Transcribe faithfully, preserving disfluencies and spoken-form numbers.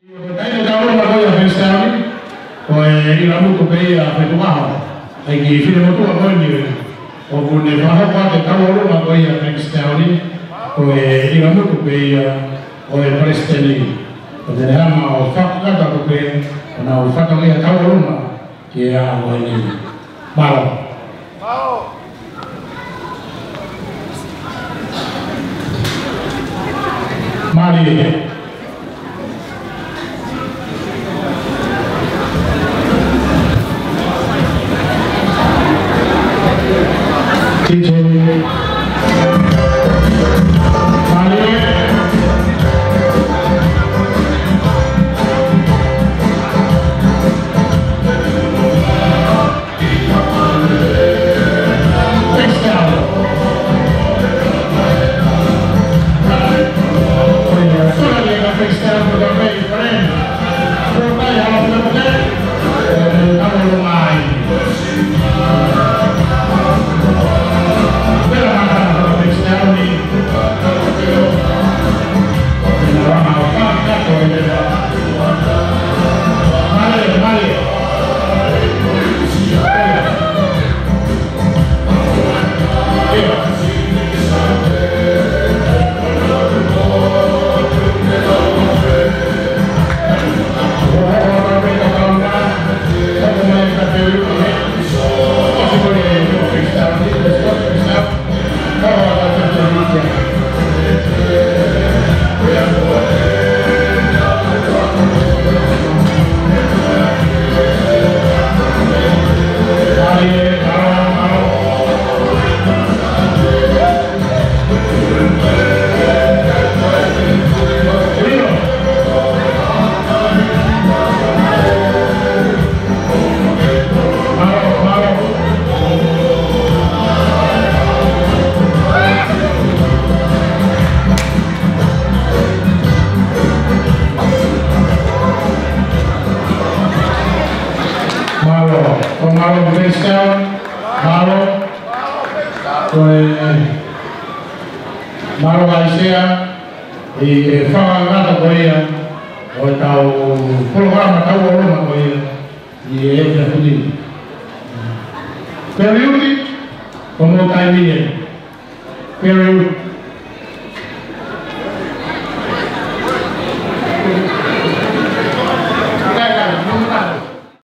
Ko e taimi tauʻolunga ko ia ʻa Bankstown, ko e ʻilamutu pē ia ʻa Fetuʻaho, ʻa e kiʻi finemotuʻa ko eni ʻoku ne fakahoko atu e tauʻolunga ko ia ʻa Bankstown, ko e ʻilamutu pē ia ʻo e palesiteni. Ko ʻene hanga ʻo fakakakato atu pē, ʻo nau fatongia tauʻolunga ki he ʻaho ko eni. Mālō. Mālie. T J. Mālie. Mālō, ʻo mālō Bankstown, mālō, ko e mālō ʻa e sea, ʻi he fakakakato ko ia ʻo e tau polokalama tauʻolunga ko ia ʻi he efiafi ni. Peliuti, ko hoʻomou taimi ē. Peliuti.